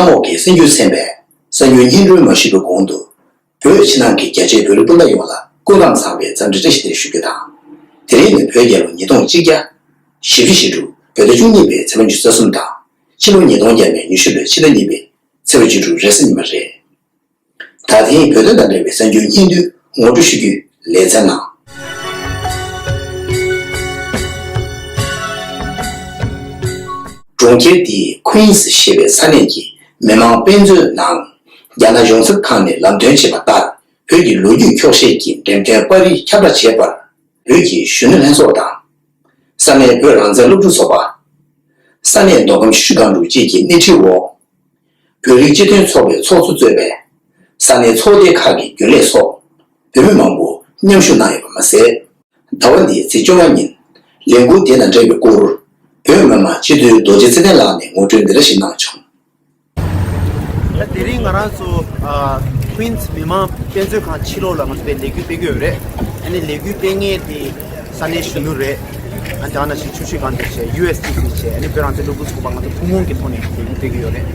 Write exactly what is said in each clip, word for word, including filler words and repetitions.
གནམ་འོག་གི་གསར་འགྱུར་ཚན་པས་གསར་འགྱུར་སྙན་སྒྲོན་མ་ཞུས་པའི་གོང་དུ། བོད་ཕྱི་ནང་གི་རྒྱ་ཆེའི་བོད་རིགས་སྤུན་ཟླ་ཡོངས་ལ་སྐུ་ཁམས་བཟང་བའི་འཚམས་འདྲི་བཀྲ་ཤིས་བདེ་ལེགས་ཞུ་རྒྱུ་དང་། དེ་རིང་ནི་བོད་རྒྱལ་ལོ་ཉིས་སྟོང་གཅིག་བརྒྱ་བཞི་བཅུ་ཞེ་དྲུག་བོད་ཟླ་བཅུ་གཉིས་པའི་ཚེས་པ་ཉི་ཤུ་རྩ་གསུམ་དང་། ཕྱི་ལོ་ཉིས་སྟོང་བརྒྱ་མེད་ཉི་ཤུ་ལོའི་ཕྱི་ཟླ་གཉིས་པའི་ཚེས་པ་བཅུ་དྲུག་རེས་གཟའ་ཉི་མ་རེད། ད་ཐེངས་བོད་དོན་དང་འབྲེལ་བའི་གསར་འགྱུར་སྙིང་བསྡུས་ངོ་སྤྲོད་ཞུ་རྒྱུའི་ལེ་ཚན་ནང་། གྲོང་ཁྱེར་འདིའི་ཁུན་སི་ཞེས་པའི་ས་གནས་ཀྱི་མི་མང་དཔེ་མཛོད་ནང་། རྒྱ་ནག་གཞུང་ཚབ་ཁང་ནས་ལམ་སྟོན་བྱས་པ་ལྟར། བོད་ཀྱི་ལོ་རྒྱུས་འཁྱོག་བཤད་ཀྱི་འགྲེམས་སྟོན་པར་རིས་ཁྱབ་བསྒྲགས་བྱས་པར། བོད་ཀྱི་གཞོན་ནུ་ལྷན་ཚོགས་དང་། ས་གནས་བོད་རང་བཙན་སློབ་ཕྲུག་ཚོགས་པ། ས་གནས་མདོ་ཁམས་ཆུ་བཞི་སྒང་དྲུག་བཅས་ཀྱི་སྣེ་ཁྲིད་འོག་བོད་རིགས་སྤྱི་མཐུན་ཚོགས་པའི་ཚོགས་གཙོ་གཙོས་པའི་ས་གནས་ཚོགས་སྡེ་ཁག་གི་རྒྱུན་ལས་སོགས་བོད་མི་མང་པོ་མཉམ་ཞུགས་གནང་ཡོད་པ་མ་ཟད། ཟླ་བ་འདིའི་ཚེས་བཅོ་ལྔ་ཉིན་ལས་འགུལ་དེ་དང་འབྲེལ་བའི་སྐོར་བོད་མི་མང་སྤྱི་འཐུས་རྡོ་རྗེ་ཚེ་བརྟན་ལགས་ནས་ངོ་སྤྲོད་འདི་འདྲ་ཞིག་གནང་བྱུང་། ད་དེ་རིང་ང་རང་ཚོ་ཨ་ཀུན་སི་མི་མང་དཔེ་མཛོད་ཁང་ཕྱི་ལོགས་ལ་ང་ཚོ་དེ་ལས་འགུལ་སྤེལ་གྱི་ཡོད་རེད། ཨ་ནི་ལས་འགུལ་སྤེལ་མཁན་དེ་ས་གནས་གཞོན་ནུ་རེད། ཨ་ནི་ད་ནང་བཞིན་ཆུ་བཞི་སྒང་དྲུག་བྱས། ཡུ་ཨེས་ཊི་སི་བྱས། ཨ་ནི་བོད་རང་བཙན་སློབ་ཕྲུག་ཚོགས་པ། ང་ཚོ་ཐུན་མོང་གི་ཐོག་ནས་ལས་འགུལ་སྤེལ་གྱི་ཡོད་རེད།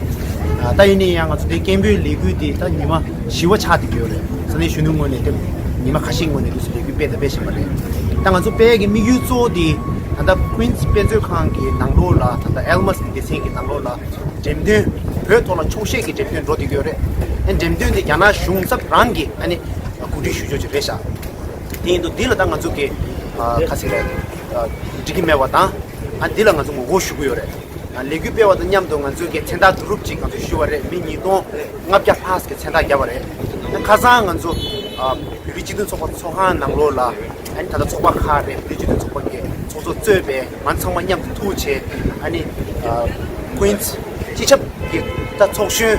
ཨ་ད་ཡིན་ན་ཡང་ང་ཚོ་དེ་སྐད་འབོད་ལས་འགུལ་དེ་ད་ཉི་མ་བཞི་པ་ཆགས་བསྡད་ཀྱི་ཡོད་རེད། ས་གནས་གཞོན་ནུ་ངོས་ནས་དེ་ཉི་མ་ཁ་ཤས་སྔོན་ནས་དུས་སུ་ལས་འགུལ་སྤེལ་དང་སྤེལ་བཞིན་པ་རེད། ད་ང་ཚོ་སྤེལ་ཡས་ཀྱི་དམིགས་ཡུལ་གཙོ་བོ་དེ་ད་ལྟ་ཀུན་སི་དཔེ་མཛོད་ཁང་གི་ནང་ལོགས་ལ། ད་ལྟ་ཨེལ་མ་སི་སྡེ་ཚན་གྱི་ནང་ལོགས་ལ་འགྲེམས་སྟོན། བོད་ཐོག་ལ་འཁྱོག་བཤད་ཀྱི་འགྲེམས་སྟོན་འགྲོ་བསྡད་ཀྱི་ཡོད་རེད། ཨ་འགྲེམས་སྟོན་དེ་རྒྱ་ནག་གཞུང་ཚབ་རང་གིས་ཨ་ནི་གོ་སྒྲིག་ཞུ་ཕྱོགས་ཅིག་རེད་ཤག་དེ་ཡིན་དུས་འདི་ལ་ད་ང་ཚོ་གི་ཨ་ག་ཟེར་རེད། ཨ་འགྲིག་གི་མེད་པ་དང་། ཨ་འདི་ལ་ང་ཚོ་ངོ་རྒོལ་ཞུ་གི་ཡོད་རེད། ཨ་ལས་འགུལ་སྤེལ་བ་དང་མཉམ་དུ་ང་ཚོས་ཀྱི་མཚན་རྟགས་བསྡུ་རུབ་ཅིག་ང་ཚོས་ཞུས་པ་རེད། མི་ཉིས་སྟོང་ལྔ་བརྒྱ་ལྷག་གི་མཚན་རྟགས་བརྒྱབ་པ་རེད། ཁ་སང་ང་ཚོ་ཨ་བོད་རིགས་སྤྱི་མཐུན་ཚོགས་པ་ཚོགས་ཁང་ནང་ལོགས་ལ། ཨ་ནི་ད་ལྟ་ཚོགས་པ་ཁག་རེད། བོད་རིགས་སྤྱི་མཐུན་ཚོགས་པ་གི་ཚོགས་གཙོ་གཙོས་པའི་ང་ཚང་མ་མཉམ་དུ་ཐུག་བྱས། ཨ་ནི་ཨ་ཀུན་སི་སྤྱི་ཁྱབ་ཀྱི་ད་ཚོགས་གཞོན་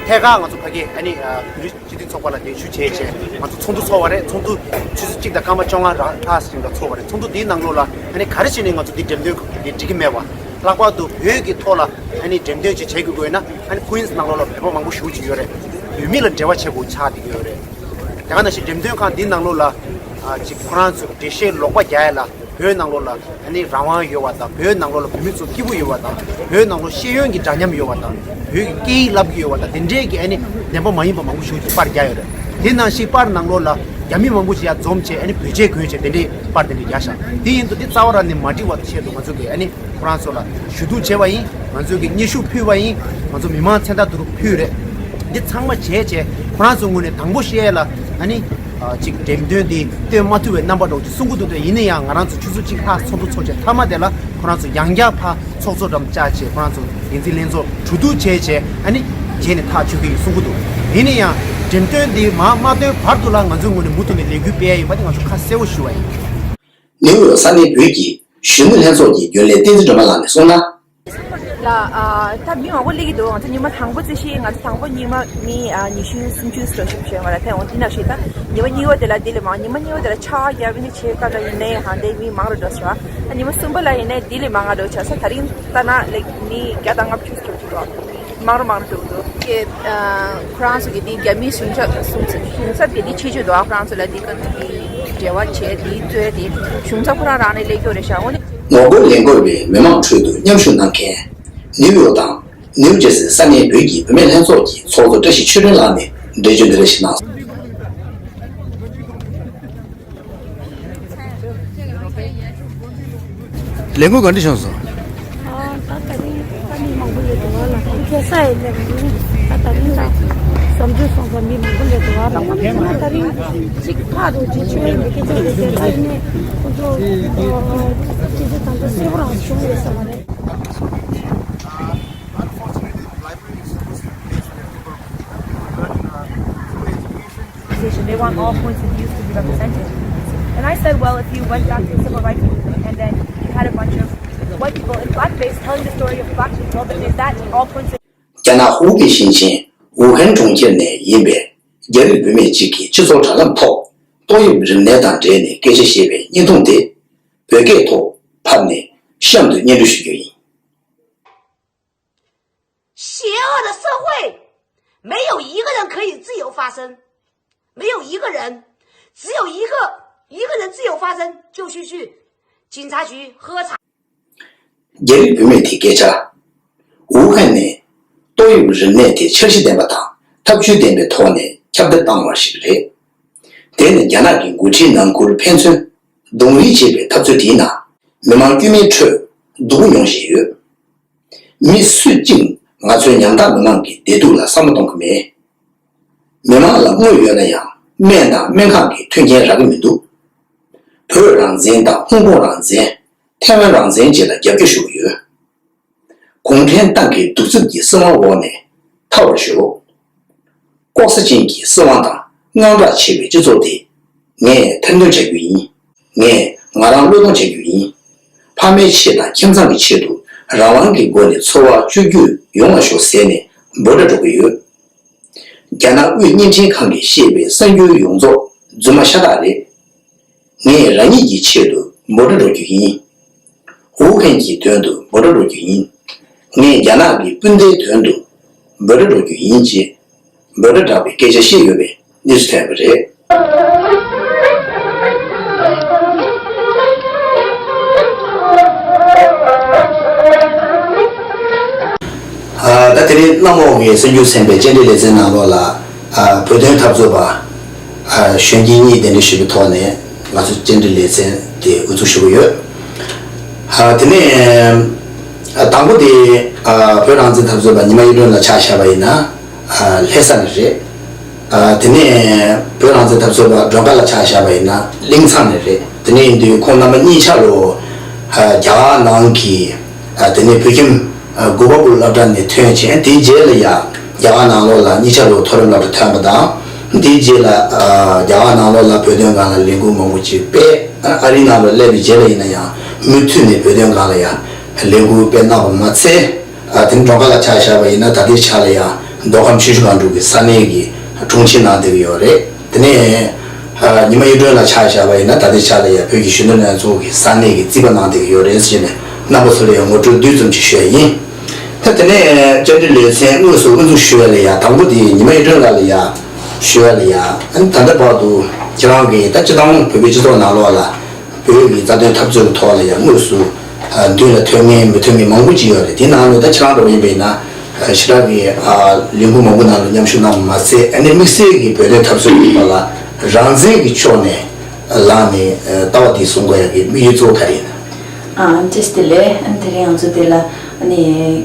ཐད་ཀར་ང་ཚོ་ཕ་གི་ཨ་ནི་ཨ་བོད་རིགས་སྤྱི་མཐུན་ཚོགས་པ་ལ་གདན་ཞུ་བྱས་བྱས། ང་ཚོ་ཚོགས་འདུ་ཚོགས་པ་རེད། ཚོགས་འདུ་ཆུ་ཚོད་གཅིག་དང་སྐར་མ་བཅོ་ལྔ་རང་ལྷག་ཙམ་ལ་ཚོགས་པ་རེད། ཚོགས་འདུ་འདིའི་ནང་ལོགས་ལ་ཨ་ནི་ག་རེ་བྱས་ནས་ང་ཚོ་འདི་འགྲེམས་སྟོན་འདི་འགྲིག་གི་མེད་པ། ལྷག་པར་དུ་བོད་ཀྱི་ཐོག་ལ་ཨ་ནི་འགྲེམས་སྟོན་ཅིག་བྱེད་དགོས་དགོས་ན། ཨ་ནི་ཀུན་སི་ནང་ལོགས་ལ་བོད་པ་མང་པོ་བཞུགས་ཀྱི་ཡོད་རེད། བོད་མི་ལ་འབྲེལ་བ་བྱེད་དགོས་ཆགས་བསྡད་ཀྱི་ཡོད་རེད། དེ་ག་ནང་བཞིན་འགྲེམས་སྟོན་ཁང་འདིའི་ནང་ལོགས་ལ་ཨ་ཅིག་ཁོ་རང་ཚོ་འགྲེལ་བཤད་ལོག་པ་རྒྱག་ཡ་ལ། བོད་ནང་ལོགས་ལ་ཨ་ནི་རང་དབང་ཡོད་པ་དང་། བོད་ནང་ལོགས་ལ་བོད་མི་ཚོ་སྐྱིད་པོ་ཡོད་པ་དང་། བོད་ནང་ལོགས་ཤེས་ཡོན་གྱི་འདྲ་མཉམ་ཡོད་པ་དང་། བོད་ཀྱི་སྐད་ཡིག་བསླབ་ཀྱི་ཡོད་པ་དང་། དེ་འདྲའི་གི་ཨ་ནི་བདེན་པ་མ་ཡིན་པ་མང་པོ་ཞིག་ཅིག་པར་རྒྱག་ཡོད་རེད། དེ་ནང་བཞིན་པར་ནང་ལོགས་ལ་རྒྱ་མི་མང་པོ་ཞིག་ཡར་འཛོམས་བྱས། ཨ་ནི་བོད་ཆས་གོན་བྱས་དེ་འདྲའི་པར་དེ་འདྲ་རྒྱག་ཤག་དེ་ཡིན་དུས་འདི་རྩ་བ་རང་ནས་མ་འགྲིག་པ་དང་ཆེད་དུ་ང་ཚོ་གིས་ཨ་ནི་ཁོ་རང་ཚོ་ལ་ཞུ་གཏུག་བྱས་པ་ཡིན། ང་ཚོ་གིས་སྙན་ཞུ་ཕུལ་བ་ཡིན། ང་ཚོ་མི་མང་མཚན་རྟགས་བསྡུ་རུབ་ཕུལ་རེད། འདི་ཚང་མ་བྱས་བྱས་ཁོ་རང་ཚོའི་ངོས་ནས་དང་པོ་བཤད་ཡ་ལ། ཨ་ནི་ཨ་ཅིག་འགྲེམས་སྟོན་འདི་སྟོན་མ་ཐུབ་པའི་རྣམ་པ་འདྲ་བོ་ཅིག་གསུང་གི་འདུག་དེ་ཡིན་ན་ཡང་ང་རང་ཚོ་ཆུ་ཚོད་གཅིག་ལྷག་ཚོགས་འདུ་ཚོགས་བྱས་མཐའ་མ་དེ་ལ་ཁོ་རང་ཚོ་ཡང་བསྐྱར་ཕར་ཚོགས་གཙོ་འགྲམ་བཅར་བྱས། ཁོ་རང་ཚོ་འགན་འཛིན་ལྷན་ཚོགས་གྲོས་བསྡུར་བྱས་བྱས། ཨ་ནི་རྗེས་ནས་ཐག་གཅོད་ཀྱི་ཡིན་གསུང་གི་འདུག་ཡིན་ན་ཡང་འགྲེམས་སྟོན་འདི་མར་མ་སྟོན་བར་དུ་ལ་ང་ཚོའི་ངོས་ནས་མུ་མཐུད་ནས་ལས་འགུལ་སྤེལ་ཡ་ཡིན་པ་དེ་ང་ཚོ་ཁ་གསལ་པོ་ཞུ་བ་ཡིན། ནིའུ་ཡོག་ས་གནས་བོད་ཀྱི་གཞོན་ནུ་ལྷན་ཚོགས་ཀྱི་རྒྱུན་ལས་བསྟན་འཛིན་སྒྲོལ་མ་ལགས་ནས་གསུངས་ན། ལ་ཨ་ད་མི་མང་པོ་སླེབས་ཀྱི་འདུག་ང་ཚོ་ཉི་མ་དང་པོ་རྩིས་ཤིག་ང་ཚོ་དང་པོ་ཉི་མ་མི་ཨ་ཉི་ཤུ་སུམ་ཅུ་ཙམ་ཞིག་བྱོན་པ་རེད། དེ་འོང་དེ་ནང་བཞིན་ད་ཉི་མ་གཉིས་པ་དེ་ལ་དེ་ལས་མང་། ཉི་མ་གཉིས་པ་དེ་ལ་ཆར་པ་བརྒྱབ་ནས་ཆེ་ཁ་ལ་ཡིན་ནའི་ཧང་དེ་མི་མང་རུ་འགྲོ་སོང་། ད་ཉི་མ་གསུམ་པ་ལ་ཡིན་ནའི་དེ་ལས་མང་ང་འགྲོ་ཆགས་སོང་། ད་རིང་ལྟ་ན་ལེགས་མི་བརྒྱ་དང་ལྔ་བཅུ་ཙམ་ཞིག་འདུག་མང་རུ་མང་རུ་འགྲོ་གི་འདུག་ཁྱེད་ཨ་ཁོ་རང་ཚོ་གི་དེ་རྒྱ་མིའི་གཞུང་ཚབ་གཞུང་ཚབ་གཞུང་ཚབ་ཀྱི་དེ་ཆེད་ཆོད་འདུག་ཨ་ཁོ་རང་ཚོ་ལ་དེ་ག་དེ་འབྲེལ་བ་བྱས་དེ་རྩོད་དེ་གཞུང་ཚབ་ཁོ་རང་རང་ནས་སླེབས་ཀྱི་རེད་ཤག་འོ་ནི། ངོ་རྒོལ་ལས་འགུལ་བའི་མི་མང་ཁྲོད་དུ་མཉམ་ཞུགས་གནང་མཁན་ནིའུ་ཡོག་དང་ནིའུ་ཇེར་སི་ས་གནས་བོད་ཀྱི་བུད་མེད་ལྷན་ཚོགས་ཀྱི་ཚོགས་གཙོ་བཀྲ་ཤིས་ཆོས་སྒྲོན་ལགས་ནས་འགྲེལ་བརྗོད་འདི་འདྲ་ཞིག་གནང་སོང་། ལས་འགུལ་ག་འདྲ་བྱུང་སོང་། ཨ་ད་ད་རིང་ཨ་མི་མང་པོ་ཡོད་འདུག་བ་ལ། ཁྱེད་ས་ཡི་ལས་འགུལ་ད་ད་རིང་ད་བཟང་སྤྱོད་སོང་ཙང་མི་མང་པོ་ཡོད་འདུག་བ་ལ། ད་ད་རིང་གཅིག་ཕར་དུ་གཅིག་ཆོས་ཡིན་པའི་སྐད་ཆ་ཞིག་དེ་ད་ཡིན་ནས་ཁོང་ཚོ་སྐད་ཆ་དང་ད་གསལ་པོ་རང་བྱུང་ཡོད་ས་མ་རེད། Unfortunately, the library is supposed to be a place where people learn, uh, through education. They want all points of views to be represented. And I said, well, if you went back to the civil rights movement and then you had a bunch of white people in blackface telling the story of black people, then is that all points of རྒྱ་ནག་ཧུའུ་པེ་ཞིང་ཆེན་ཝུ་ཧན་གྲོང་ཁྱེར་ནས་ཡིན་པའི་རྒྱ་རིགས་བུད་མེད་ཅིག་གིས་སྤྱི་ཚོགས་དྲ་ལམ་ཐོག་ཏོག་དབྱིབས་རིམས་ནད་དང་འབྲེལ་ནས་སྐད་ཆ་བཤད་པའི་བརྙན་ཐུང་དེ་བོད་སྐད་ཐོག་ཕབ་ནས་གཤམ་དུ་སྙན་སྒྲོན་ཞུ་རྒྱུ་ཡིན། 邪恶的社会，没有一个人可以自由发声，没有一个人，只有一个一个人自由发声，就去去警察局喝茶。རྒྱ་རིགས་བུད་མེད་དེའི་སྐད་ཆ། ཝུ་ཧན་ནས་ ཏོག་དབྱིབས་རིམས་ནད་དེ་འཆར་གཞི་ལྡན་པ་དང་ཐབས་ཇུས་ལྡན་པའི་ཐོག་ནས་ཁྱབ་གདལ་བཏང་བ་ཞིག་རེད། དེ་ནི་རྒྱ་ནག་གི་འགོ་ཁྲིད་ནང་ཁུལ་ཕན་ཚུན་གདོང་ལེན་བྱེད་པའི་འཐབ་རྩོད་དེའི་ནང་མི་མང་དཀྱུས་མའི་ཁྲོད་སྡུག་པོ་མྱོང་བཞིན་ཡོད། མི་སུ་གཅིག་ང་ཚོའི་ཉམ་ཐག་མི་མང་གི་བདེ་སྡུག་ལ་བསམ་བློ་གཏོང་གི་མེད། མི་མང་ལ་དངུལ་ཡོད་ན་ཡང་སྨན་དང་སྨན་ཁང་གི་མཐུན་རྐྱེན་རག་གི་མི་འདུག། བོད་རང་བཙན་དང་ཧོང་ཀོང་རང་བཙན། ཐའེ་ཝན་རང་བཙན་བཅས་ལ་རྒྱབ་སྐྱོར་ཞུ་གི་ཡོད། གུང་ཁྲན་ཏང་གི་གདུག་རྩུབ་ཀྱི་སྲིད་དབང་འོག་ནས་ཐར་བར་ཤོག། ལྐོག་ཟ་ཅན་གྱི་སྲིད་དབང་དང་དངངས་སྐྲག་ཆེ་བའི་སྤྱི་ཚོགས་དེ་ངས་ཐེར་འདོན་བྱ་རྒྱུ་ཡིན། ངས་ང་རང་བློས་གཏོང་བྱ་རྒྱུ་ཡིན། ཕ་མའི་ཆེད་དང་ཁྱིམ་ཚང་གི་ཆེད་དུ་རང་དབང་གི་སྒོ་ནས་འཚོ་བ་བཅོས་བསྒྱུར་ཡོང་བར་ཤོག་ཟེར་ནས་འབོད་སྒྲ་སྒྲོག་གི་ཡོད། རྒྱ་ནག་དབུས་བརྙན་འཕྲིན་ཁང་གིས་བཤད་པའི་གསར་འགྱུར་ཡོངས་རྫོགས་རྫུན་མ་ཤ་སྟག་རེད། ངས་རང་ཉིད་ཀྱི་ཆེད་དུ་འབོད་སྒྲ་སྒྲོག་རྒྱུ་ཡིན། ཝུ་ཧན་གྱི་དོན་དུ་འབོད་སྒྲ་སྒྲོག་རྒྱུ་ཡིན། ངས་རྒྱ་ནག་གི་སྤུན་ཟླའི་དོན་དུ་འབོད་སྒྲ་སྒྲོག་རྒྱུ་ཡིན་ཅེས་འབོད་སྒྲ་བསྒྲགས་པའི་སྐད་ཆ་བཤད་ཡོད་པའི་གནས་ཚུལ་ཐོན་པ་རེད། ཨ། ད་དེ་རིང་གནམ་འོག་གི་གསར་འགྱུར་ཚན་པའི་བཅར་འདྲི་ལེ་ཚན་ནང་ལོགས་ལ། ཨ། བོད་དོན་འཐབ་རྩོད་པ། ཨ། གཞོན་སྐྱེས་གཉིས་གདན་འདྲེན་ཞུས་པའི་ཐོག་ནས་ང་ཚོ་བཅར་འདྲི་ལེ་ཚན་དེ་དབུ་འཛུགས་ཞུ་གི་ཡོད། ཨ། དེ་ནས། ཨ། དང་པོ་དེ། ཨ། བོད་རང་བཙན་འཐབ་རྩོད་པ་ཉི་མ་གཡུ་སྒྲོན་ལགས་ཆ་བཞག་པ་ཡིན་ན། ཨ། ལྷ་ས་ནས་རེད། ཨ། དེ་ནས་བོད་རང་བཙན་འཐབ་རྩོད་པ་སྒྲོལ་དཀར་ལགས་ཆ་བཞག་པ་ཡིན་ན་གླིང་ཚང་ནས་རེད། དེ་ནས་ཡིན་དུས་ཁོང་རྣམ་པ་གཉིས་ཆ་ལོ། ཨ། རྒྱ་གར་ནང་གི། ཨ། དེ་ནས་བོད་ཁྱིམ། ཨ། གུ་བ་པུར་སློབ་གྲྭ་ནས་ཐོན་བྱས། དེའི་རྗེས་ལ་ཡང་རྒྱ་གར་ནང་ལོགས་ལ་གཉིས་ཆ་ལོ་མཐོ་རིམ་སློབ་གྲྭ་ཐོན་པ་དང་། དེའི་རྗེས་ལ། ཨ། རྒྱ་གར་ནང་ལོགས་ལ་བོད་དོན་སྒང་ལ་ལས་འགུལ་མང་པོ་ཅིག་སྤེལ། ཨ། ཨ་རིའི་ནང་ལ་སླེབས་པའི་རྗེས་ལ་ཡིན་ན་ཡང་མུ་མཐུད་ནས་བོད་དོན་སྒང་ལ་ཡང་ལས་འགུལ་སྤེལ་གནང་བ་མ་ཚད། ཨ། དེ་ནས་སྒྲོལ་དཀར་ལགས་ཆ་བཞག་པ་ཡིན་ན་ད་ལྟའི་ཆ་ལ་ཡང་མདོ་ཁམས་ཆུ་བཞི་སྒང་དྲུག་གི་ས་གནས་ཀྱི་དྲུང་ཆེ་གནང་བསྡད་ཀྱི་ཡོད་རེད། དེ་ནས། ཨ། ཉི་མ་གཡུ་སྒྲོན་ལགས་ཆ་བཞག་པ་ཡིན་ན་ད་ལྟའི་ཆ་ལ་ཡང་བོད་ཀྱི་གཞོན་ནུ་ལྷན་ཚོགས་ཀྱི་ས་གནས་ཀྱི་རྩིས་པ་གནང་བསྡད་ཀྱི་ཡོད་རེད་ཟེར་ནས་རྣམ་པ་ཚོ་ལ་ཡང་ངོ་སྤྲོད་བསྡུས་ཙམ་ཅིག་ཞུ་ཡ་ཡིན། ད་དེ་ནས་བཅར་འདྲི་ལེ་ཚན་དངོས་སུ་དབུ་འཛུགས་ཞུ་ཡ་ལ་ཡང་དང་པོ་དེ་ཉི་མ་གཡུ་སྒྲོན་ལགས་ལ་ཡང་ཞུ་ཡ་ལ་ཡང་། ཨ་ནི་ད་ལྟ་བར་དུ་ཁྱེད་རང་གིས་ད་སྤྱི་བཏང་བོད་པའི་སྤྱི་ཚོགས་ནང་ལོགས་ལ་བོད་ཀྱི་རྩ་དོན་འཐབ་རྩོད་ཀྱི་ཐོག་ལ་ཡང་དངོས་སུ། ཨ། མདུན་ལ་ཐོན་མཁན་མི་ཐོན་མཁན་མང་པོ་ཅིག་ཡོད་རེད། དེའི་ནང་ནས་ད་ཁྱེད་རང་འདྲ་བོ་ཡིན་པ་ཡིན་ན། ཞེ་དྲག་གི། ཨ། ལས་འགུལ་མང་པོ་ནང་ལ་མཉམ་ཞུགས་གནང་བ་མ་ཟད། ཨ་ནི་དམིགས་བསལ་གྱི་བོད་དོན་འཐབ་རྩོད་ཀྱི་ཐོག་ལ་རང་བཙན་གྱི་ཕྱོགས་ནས་ལངས་ནས། ཨ། ལྟ་བ་འདི་བཟུང་དགོས་ཡ་གི་དམིགས་ཡུལ་གཙོ་བོ་ག་རེ་ཡིན་ན། ཨ། བཀྲ་ཤིས་བདེ་ལེགས། ཨ། དེ་རིང་ང་ཚོ་འདི་ལ། ཨ་ནི།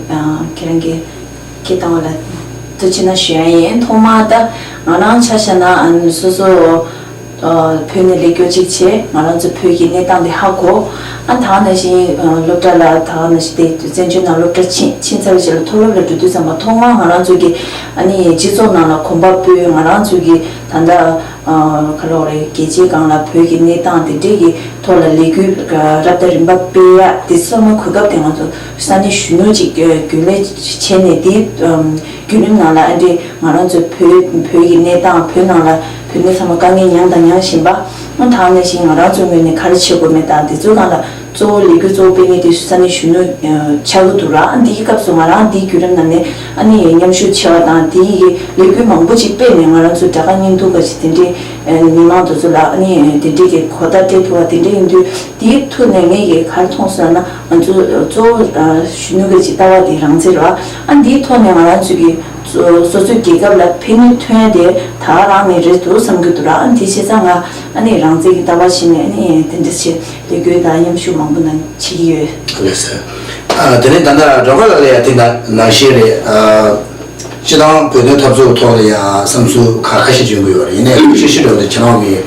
ཨ། ཁྱེད་རང་གིས་སྐད་བཏང་བ་ལ་ཐུགས་རྗེ་ཆེ་གནང་ཞུ་ཡ་ཡིན། ཐོག་མར་ད་ང་རང་ཆ་བཞག་ན། ཨ། སོ་སོ། ཨ། བོད་ནས་ལས་སྐྱོར་ཅིག་བྱས། ང་རང་ཚོ་བོད་ཀྱི་གནས་སྟངས་དེ་ཧ་གོ། ཨ། ད་ག་ནང་བཞིན། ཨ། སློབ་གྲྭ་ལ། ད་ག་ནང་བཞིན་དེ་བཙན་བྱོལ་ནང་སློབ་གྲྭ་ཕྱིན། ཕྱིན་ཚར་བའི་རྗེས་ལ་མཐོ་སློབ་ལ་འགྲོ་དུས་ཙམ་པ་ཐོག་མར་ང་རང་ཚོ་གི། ཨ་ནི་སྤྱི་ཚོགས་ནང་ལ་གོམ་པ་སྤོས། ང་རང་ཚོ་གི་ད་ལྟ། ཨ། ག་ལབ་དགོས་རེད། རྒྱལ་སྤྱིའི་སྒང་ལ་བོད་ཀྱི་གནས་སྟངས་དེ་འདྲས་ཀྱི་ཐོག་ལ་ལས་འགུལ་རབ་དང་རིམ་པ་སྤེལ་ཡ་དེ་ཚང་མ་གོ་སྐབས་དེ་ང་ཚོ་ས་གནས་གཞོན་ནུ་ཅིག་རྒྱུན་ལས་བྱས་ནས། དེའི། ཨམ། བརྒྱུད་རིམ་ནང་ལ། ཨ། འདི་ང་རང་ཚོ་བོད། བོད་ཀྱི་གནས་སྟངས། བོད་ནང་ལ་བོད་མི་ཚང་མ་དཀའ་ངལ་མྱངས་དང་མྱངས་བཞིན་པ། ཨ། ད་ག་ནང་བཞིན་ང་རང་ཚོའི་ངོས་ནས་ག་རེ་བྱེད་དགོས་མེད་དང་། དེ་ཚོའི་སྒང་ལ་གཙོ་བོ་ལས་འགུལ་གཙོ་བོ་སྤེལ་མཁན་དེ་ས་གནས་གཞོན་ནུ། ཨ། ཆགས་ཀྱི་འདུག་ར། ཨ། འདིའི་སྐབས་སུ་ང་རང་འདིའི་བརྒྱུད་རིམ་ནང་ནས། ཨ་ནི་མཉམ་ཞུགས་བྱས་པ་དང་། དེའི་གི་ལས་འགུལ་མང་པོ་ཅིག་སྤེལ་ནས་ང་རང་ཚོ་དགྲ་དགའ་གཉེན་སྡུག་ག་ཅིག་དེ་འདྲའི། ཨ། མི་མང་དེ་ཚོ་ལ། ཨ་ནི་དེ་འདྲའི་གི་གོ་བརྡ་སྤྲད་ཐུབ་པ་དེ་འདྲ་ཡིན་དུས། དེའི་ཐོག་ནས་ངས་གི་ག་རེ་མཐོང་སོང་ན། ང་ཚོ་གཙོ་བོ། ཨ། གཞོན་ནུ་གི་ཅིག་ལྟ་བ་དེ་རང་བཙན་རེད་བ། ཨ། འདིའི་ཐོག་ནས་ང་རང་ཚོ་གི་སོ་སོ་སོའི་རྒྱལ་ཁབ་ལ་ཕན་ནུས་ཐོན་ཡ་དེ་ད་ག་རང་ནས་རེད་འདུག་བསམ་གྱི་འདུག་ར། ཨ། འདི་བྱས་ཙང་ང་། ཨ་ནི་རང་བཙན་གྱི་ལྟ་བ་བྱས་ནས། ཨ་ནི་དེ་འདྲ་བྱས་ལས་འགུལ་དང་མཉམ་ཞུགས་མང་པོ་གནང་བྱེད་ཀྱི་ཡོད། ལགས་སོ། ཨ། དེ་ནས་ད་ལྟ་སྒྲོལ་དཀར་ལགས་ལ་ཡང་དེ་ནང་བཞིན་རེད། ཨ། སྤྱི་བཏང་བོད་དོན་འཐབ་རྩོད་ཐོག་ལ་ཡང་བསམ་ཚུལ་ཁ་ཁ་ཤས་བྱུང་གི་ཡོད་རེད། ཡིན་ནའི་ཤེས་ཤེས་འདྲ་བོ་དེ་ཁྱེད་རང་གིས།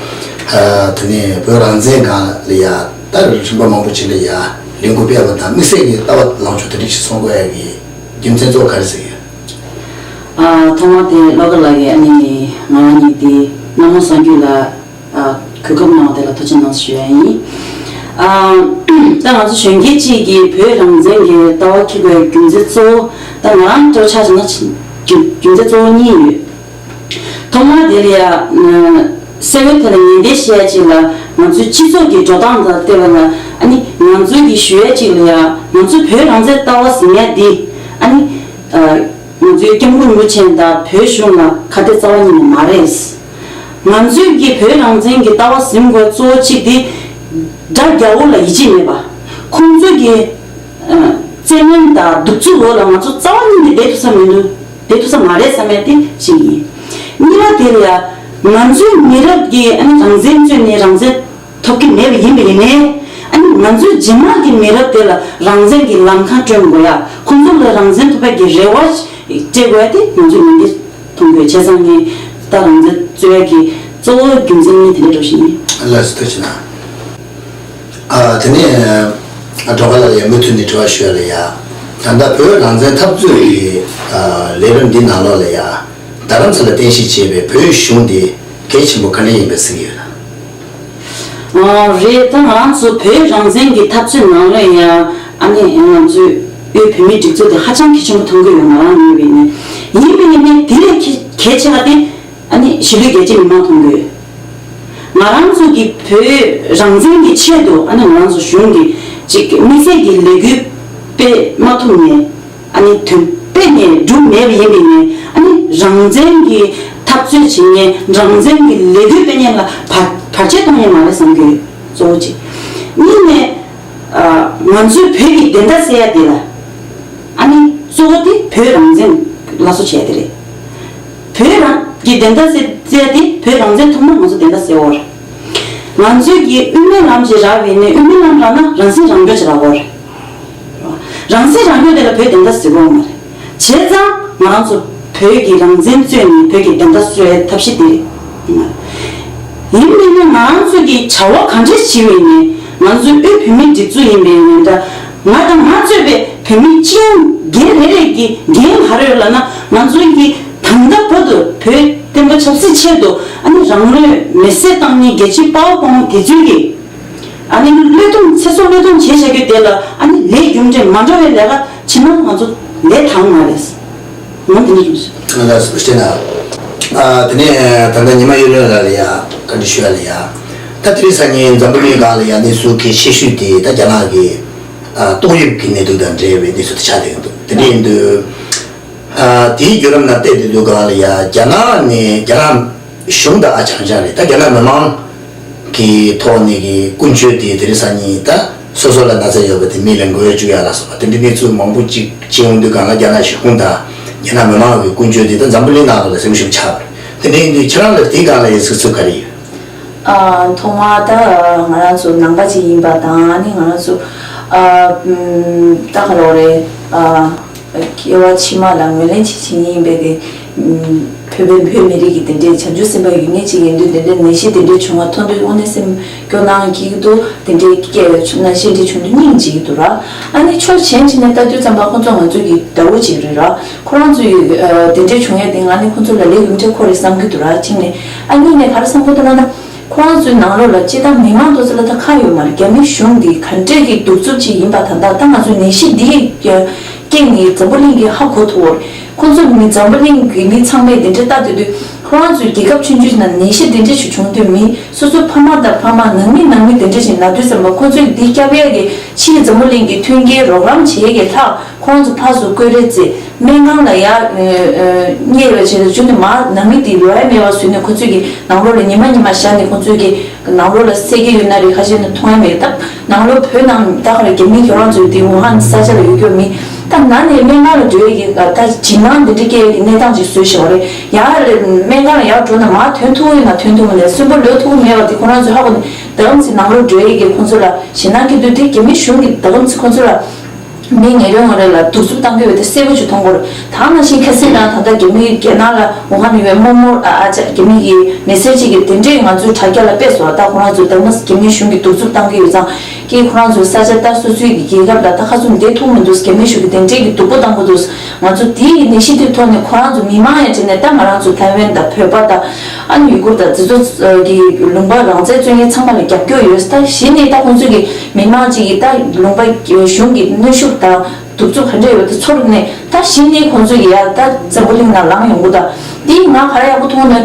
ཨ། དེ་ནས་བོད་རང་བཙན་སྒང་ལ་ཡང་ད་རིམ་པ་མང་པོ་ཅིག་ལ་ཡང་ལས་འགུལ་སྤེལ་བ་དང་། དམིགས་བསལ་གྱི་ལྟ་བ་ལངས་ཕྱོགས་དེ་འདྲ་ཞིག་གསུང་དགོས་ཡ་གི་རྒྱུ་མཚན་གཙོ་བོ་ག་རེ་ཟེར་གྱི་ཡོད། ཨ། ཐོག་མ་དེ་སྒྲོལ་དཀར་ལགས་ཀྱིས། ཨ་ནི་ང་རང་གཉིས་དེ་གནམ་ལོ་གསར་འགྱུར་ལ། ཨ། གོ་སྐབས་གནང་བ་དེ་ལ་ཐུགས་རྗེ་གནང་ཞུ་ཡ་ཡིན། ཨ། ད་ང་ཚོ་གཞོན་སྐྱེས་གཅིག་གིས་བོད་རང་བཙན་གྱི་ལྟ་བ་འཁྱེར་དགོས་རྒྱུ་མཚན་གཙོ་བོ། ད་ང་རང་འདྲ་ཆ་བཞག་ན་རྒྱུ་རྒྱུ་མཚན་གཙོ་བོ་གཉིས་ཡོད། ཐོག་མ་དེ་ལ་ཡ། ཨ། གསལ་བོའི་ཐད་ལ་ངན་བསྡད་བཤད་ཡ་གཅིག་ལ། ང་ཚོའི་སྤྱི་ཚོགས་ཀྱི་འགྲོ་སྟངས་དང་བལྟས་པ་ན། ཨ་ནི་ང་ཚོའི་གི་ཞུ་ཡ་གཅིག་ལ་ཡ། ང་ཚོའི་བོད་རང་བཙན་ལྟ་བ་ཟེར་ཡ་འདི། ཨ་ནི། ཨ། ང་ཚོའི་སྐྱབས་མགོན་རིན་པོ་ཆེ་དང་བོད་གཞུང་ལ་ཁ་གཏད་རྩ་བ་ཉིད་ནས་མ་རེད། ང་ཚོའི་གི་བོད་རང་བཙན་གྱི་ལྟ་བ་ཟིན་དགོས་གཙོ་བོ་གཅིག་དེ། དགྲ་རྒྱལ་པོ་ལ་ཡིད་ཆེས་མེད་པ། ཁོང་ཚོའི་གི། ཨ། བཙན་གནོན་དང་གདུག་རྩུབ་འོག་ལ་ང་ཚོ་རྩ་བ་ཉིད་ནས་བསྡད་ཐུབ་ས་མི་འདུག་བསྡད་ཐུབ་ས་མ་རེད་བསམ་ཡ་དེ་གཅིག་ཡིན། གཉིས་པ་དེ་ལ་ཡ། ང་ཚོའི་མི་རབས་ཀྱིས་ཨ་ནི་རང་བཙན་རྩོད་ནས་རང་བཙན་ཐོབ་ཀྱི་མེད་པ་ཡིན་པ་ཡིན་ནའི། ཨ་ནི་ང་ཚོའི་རྗེས་མ་གི་མི་རབས་དེ་ལ་རང་བཙན་གྱི་ལམ་ཁ་སྐྲུན་དགོས་ཡ། ཁོང་ཚོ་ལ་རང་བཙན་ཐོབ་པའི་གི་རེ་བ་སྤྲད་དགོས་ཡ་དེ་ང་ཚོའི་མི་འདི་མཐོང་དགོས། བྱས་ཙང་ངས་ད་རང་བཙན་རྩོད་ཡ་གི་གཙོ་བོ་རྒྱུ་མཚན་གཉིས་དེ་འདྲ་འགྲོ་བཞིན་ཡིན། ལགས་སོ། ཐུགས་རྗེ་གནང་། ཨ། དེ་ནས་ཨ་སྒྲོལ་དཀར་ལགས་ལ་ཡ་མུ་མཐུད་ནས་དྲི་བ་ཞུ་ཡ་ལ་ཡ། ད་ལྟ་བོད་རང་བཙན་འཐབ་རྩོད་ཀྱི་ཨ་ལས་རིམ་འདི་ནང་ལོགས་ལ་ཡ། རྡ་རམ་ས་ལ་རྟེན་གཞི་བྱས་པའི་བོད་གཞུང་འདི་གལ་ཆེན་པོ་ག་འདྲ་ཡིན་པ་གཟིགས་ཡོད་ན། ཨ། རེད། ད་ང་རང་ཚོ་བོད་རང་བཙན་གྱི་འཐབ་རྩོད་ནང་ལ་ཡ། ཨ་ནི་ང་ཚོའི་དབུས་བོད་མིའི་སྒྲིག་འཛུགས་དེ་ཧ་ཅང་གལ་ཆེན་པོ་མཐོང་གི་ཡོད། ང་རང་ངོས་ནས་ཡིན་པ་ཡིན་ནའི་དེ་ལས་གལ་ཆེ་བ་དེ། ཨ་ནི་གཞིས་ལུས་རྒྱལ་གཅེས་མི་མང་མཐོང་དགོས། ང་རང་ཚོ་གི་བོད་རང་བཙན་གྱི་ཆེད་དུ། ཨ་ནི་ང་རང་ཚོ་གཞུང་གི་ཅིག་དམིགས་བསལ་གྱི་ལས་འགུལ་སྤེལ་མ་ཐུབ་ནས། ཨ་ནི་དོན་སྤེལ་ནས་འགྲུབ་མེད་པ་ཡིན་པ་ཡིན་ནའི། ཨ་ནི་རང་བཙན་གྱི་འཐབ་རྩོད་བྱེད་མཁན། རང་བཙན་གྱི་ལས་འགུལ་སྤེལ་མཁན་ལ་བར་བར་ཆད་གཏོང་མཁན་མ་རེད་བསམ་གྱི་ཡོད། གཙོ་བོ་གཅིག་གཉིས་ནས། ཨ། ང་ཚོའི་བོད་ཀྱི་བདེན་མཐའ་གསལ་ཡ་དེ་ལ། ཨ་ནི་གཙོ་བོ་དེ་བོད་རང་བཙན་སླར་གསོ་བྱས་དེ་རེད། བོད་རང་གི་བདེན་མཐའ་གསལ་གསལ་ཏེ་བོད་རང་བཙན་ཐོབ་ན་ང་ཚོ་བདེན་མཐའ་གསལ་བོ་རེད། ང་ཚོས་ཀྱི་དབུ་མའི་ལམ་ཞིག་རག་པ་ཡིན་ནའི་དབུ་མའི་ལམ་རག་ན་རང་སྲིད་རང་སྐྱོང་ཞིག་རག་དགོས་རེད། རང་སྲིད་རང་སྐྱོང་དེ་ལ་བོད་བདེན་མཐའ་གསལ་བོ་མ་རེད། བྱས་ཙང་ང་རང་ཚོ་བོད་ཀྱི་རང་བཙན་རྩོད་ནས་བོད་ཀྱི་བདེན་མཐའ་གསོ་བའི་ཐབས་ཤེས་དེ་རེད། ཡིན་ནའི་ང་རང་ཚོ་གིས་བྱ་བ་ག་འདྲ་བྱེད་པ་ཡིན་ནའི། ང་ཚོའི་དབུས་བོད་མིའི་སྒྲིག་འཛུགས་ཡིན་པའི་ཡིན་འདྲ། ང་དང་ང་གཙོས་པའི་བོད་མི་སྤྱི་ཡོངས་འགན་རེ་རེ་གི་འགན་ག་རེ་ཡོད་ལབ་ན། ང་ཚོ་གི་ད་ལྟ་བར་དུ་བོད་བསྟན་པ་ཆབ་སྲིད་ཆེད་དུ། ཨ་ནི་རང་ལུས་མེར་སྲེག་བཏང་མཁན་རྒྱལ་གཅེས་དཔའ་བོ་དཔའ་མོ་དེ་ཚོའི་གི། ཨ་ནི་བློས་གཏོང་། ཚེ་སྲོག་བློས་གཏོང་བྱས་བཞག་རྒྱུ་དེ་ལ། ཨ་ནི་ལས་རྒྱུ་འབྲས་མ་འགྲོ་བའི་ལས་ཀ་བྱེད་ན་ང་ཚོ་ལས་དང་མ་རེད། ང་དེ་འདྲ་ཞུ། ང་ལ་སུ་བཤད་ན། ཨ། དེ་ནས་ད་ལྟ་ཉི་མ་གཡུ་ལོ་ལགས་ལ་ཡ་བཀའ་འདྲི་ཞུ་ཡ་ལ་ཡ། ད་དེ་རིང་སང་ཉིན་འཛམ་བུ་གླིང་སྒང་ལ་ཡ་གནས་ཚུལ་གལ་ཆེ་ཤོས་དེ་ད་རྒྱ་ནག་གི་ཨ་ཏོག་དབྱིབས་ཀྱི་ནད་དུག་དང་འབྲེལ་བའི་གནས་ཚུལ་དེ་ཆགས་བསྡད་ཀྱི་འདུག་དེ་འདྲ་ཡིན་དུས། ཨ། དེའི་བརྒྱུད་རིམ་ནང་བལྟས་བསྡད་དུས་སྒང་ལ་ཡ་རྒྱ་ནག་ནས་རྒྱ་ནག་གཞུང་དང་ཨ་ཅང་ཅང་རེད། ད་རྒྱ་ནག་མི་མང་གི་ཐོག་ནས་ཀྱི་ཀུན་སྤྱོད་དེ་དེ་རིང་སང་ཉིན་ད་སོ་སོ་ལ་ན་ཚ་ཡོད་པ་དེ་མི་ལ་འགོས་བཅུག་ཡ་ལ་སོགས་པ་དེ་འདྲའི་གནས་ཚུལ་མང་པོ་ཅིག་བྱུང་དུས་སྒང་ལ། རྒྱ་ནག་གཞུང་དང་རྒྱ་ནག་མི་མང་གི་ཀུན་སྤྱོད་དེ་ད་འཛམ་བུ་གླིང་ནང་ལོགས་ལ་སེམས་ཤུགས་ཆག་པ་རེད། དེ་འདྲ་ཡིན་དུས་ཁྱེད་རང་ལ་དེའི་སྒང་ལ་ཡ་གཟིགས་ཚུལ་ག་རེ་ཡོད། ཨ། ཐོག་མར་ད་ང་རང་ཚོ་ནང་པ་ཅིག་ཡིན་པ་དང་། ཨ་ནི་ང་རང་ཚོ་ཨ་ད་ག་རེ་རེད། ཨ། སྐྱེ་བ་ཕྱི་མ་ལ་ངོས་ལེན་བྱེད་བྱེད་མཁན་ཡིན་པའི་གི། ཨུམ། བོད་པའི། བོད་མི་རིགས་ཀྱི་དེ་འདྲའི་བྱང་ཆུབ་སེམས་དཔའ་ཡོད་མཁན་ཅིག་ཡིན་དུས། དེ་འདྲའི་ནད་གཞི་དེ་འདྲའི་བྱུང་བ་མཐོང་དུས་དངོས་གནས་སེམས་སྐྱོ་སྣང་སྐྱེ་གི་འདུག་དེ་འདྲའི་སྐད་ཆ་བྱུང་ན་བཤད་འདྲི་བྱུང་དུས་སྙིང་རྗེ་གི་འདུག་ར། ཨ་ནི་ཕྱོགས་གཞན་ཅིག་ནས་ལྟ་དུས་ཙམ་པ་ཁོང་ཚོ་ང་ཚོ་གི་དགྲ་བོ་ཅིག་རེད་ར། ཁོ་རང་ཚོའི་ཨ་དེ་འདྲའི་བྱུང་ཡས་དེ་ང་ནི་ཁོང་ཚོ་ལ་ལས་རྒྱུ་འབྲས་ཁོ་རེད་བསམ་གི་འདུག་ར། གཅིག་ནས། ཨ། གཉིས་ནས་ག་རེ་བསམ་གི་འདུག་ལབ་ན། ཁོ་རང་ཚོའི་ནང་ལོགས་ལ་སྤྱིར་བཏང་མི་མང་ཏོག་ཙམ་ལ་ད་ཁག་ཡོད་མ་རེད། རྒྱ་མི་གཞུང་གི་ག་འདྲས་ཀྱི་གདུག་རྩུབ་ཅིག་ཡིན་པ། ད་ལྟ་ད་ང་ཚོའི་ནད་གཞི་འདིའི་རྐྱེན་ནས་འཛམ་བུ་གླིང་གིས་ཧ་གོ་ཐུབ་པ་རེད། ཁོ་ཚོ་མི། འཛམ་བུ་གླིང་གི་མི་ཚང་མས་དེ་འདྲས་ལྟ་སྡོད་དུས། ཁོ་རང་ཚོའི་རྒྱལ་ཁབ་ཆུང་ཆུང་ནང་ནད་གཞི་དེ་འདྲས་ཞིག་བྱུང་དུས། མི་སོ་སོའི་ཕ་མ་དང་ཕ་མ། ནང་མི་ནང་མི་དེ་འདྲས་ཞིག་ན་དུས་ཙམ་པ། ཁོ་ཚོས་འདི་སྐྱོབ་ཡས་ཀྱི་ཕྱིའི་འཛམ་བུ་གླིང་གི་མཐུན་རྐྱེན་རོགས་རམ་བྱེད་ཡས་ཀྱི་ལྷག་ཁོང་ཚོ་ཕར་ཚུར་བཀོད་རེས་བྱས། སྨན་ཁང་ལ་ཡར་ཨ་ཨ་གཉེར་བ་བྱས་ཏེ་བྱུང་ནས། མར་ནང་མི་དེ་ཡོང་ཡ་མེད་པ་བཟོས་ནས། ཁོ་ཚོས་ཀྱི་ནང་ལོགས་ལ་ཉི་མ་ཉི་མ་བཞག་ནས། ཁོ་ཚོས་ཀྱི་ནང་ལོགས་ལ་བསད་ཀྱི་ཡོད་ན་རེད། ཁ་ཤས་ནས་མཐོང་ཡ་མེད། ད་ནང་ལོགས་བོད་ནང་ད་ག་རེ། རྒྱ་མི་ཁྱོད་རང་ཚོའི་དེ་ཝུ་ཧན་ས་ཆ་ལ་ཡོད་རྒྱུ་མི། ད་ན་ནས་སྨན་ཁང་ལ་འགྲོ་ཡ་གི་ད་འཇིགས་སྣང་འདི་འདྲ་སྐྱེ་ཡ་གི་གནས་སྟངས་ཅིག་བཟོས་བཞག་པ་རེད། ཡར་ལ་སྨན་ཁང་ལ་ཡར་འགྲོ་ན་མར་ཐོན་ཐུབ་ཀྱི་ཡོད་ན་ཐོན་ཐུབ་ཀྱི་མེད། གསོན་པོ་ལོག་ཐུབ་ཀྱི་མེད་པ་དེ་ཁོ་རང་ཚོས་ཧ་གོ་ནས། ད་གམ་ཚིག་ནང་ལོགས་འགྲོ་ཡ་གི་ཁོ་ཚོ་ལ་ཞེད་སྣང་སྐྱེ་དུས། དེ་རྒྱ་མི་གཞུང་གིས་ད་གམ་ཚིག་ཁོ་ཚོ་ལ། མི་ཉེ་རོང་ངོ་རེ་ལ་གདུག་རྩུབ་བཏང་གི་ཡོད་དེ་གསལ་པོ་ཅིག་མཐོང་གི་རེད། ད་ནང་བཞིན་ཁ་སང་རང་ད་ལྟ་རྒྱ་མིའི་རྒྱ་ནག་ལ་ཝུ་ཧན་ཡོད་པའི་རྨོ་མོ། ཨ་ཨ་ཅག་རྒྱ་མི་གི་མི་སེར་ཅིག་གིས་དེ་འདྲས་ང་ཚོའི་དྲ་རྒྱ་ལ་སྤེལ་སོང་། ད་ཁོ་རང་ཚོ་ད་མ་རྒྱ་མིའི་གཞུང་གིས་གདུག་རྩུབ་བཏང་གི་ཡོད་ཙང་ཀྱི། ཁོ་རང་ཚོའི་ས་ཆ་ད་སོ་སོའི་གི་རྒྱལ་ཁབ་ལ་ད་ཁ་སུ་བསྡད་ཐུབ་མི་འདུག་རྒྱ་མིའི་གཞུང་གིས་དེ་འདྲས་ཀྱི་སྡུག་པོ་བཏང་གི་འདུག་ང་ཚོ་དེའི་གནས་གཞི་དེའི་ཐོག་ནས་ཁོ་རང་ཚོ་མི་མང་ཡང་བྱས་ནས། ད་ང་རང་ཚོ་ཐའེ་ཝན་དང་བོད་པ་དང་། ཨ་ནི་ཡུ་གུར་དང་། འདི་ཚོ་གི་ལུང་པ་རང་བཙན་རྩོད་མཁན་ཚང་མ་ལ་རྒྱབ་སྐྱོར་ཡོད། ད་གཞི་ནས་ད་ཁོང་ཚོ་གི་མི་མང་ཅིག་གིས་ད་ལུང་པ་གཞུང་གི་གནོན་ཤུགས་དང་གདུག་རྩུབ་ག་འདྲ་ཡོད་པ་དེ་ཚོར་ནས། ད་གཞི་ནས་ཁོང་ཚོ་གིས་ཡ་ད་འཛམ་བུ་གླིང་ནང་ལངས་ཡོང་གི་འདུག་དེ་ང་ག་རེ་ཡག་པོ་མཐོང་ན།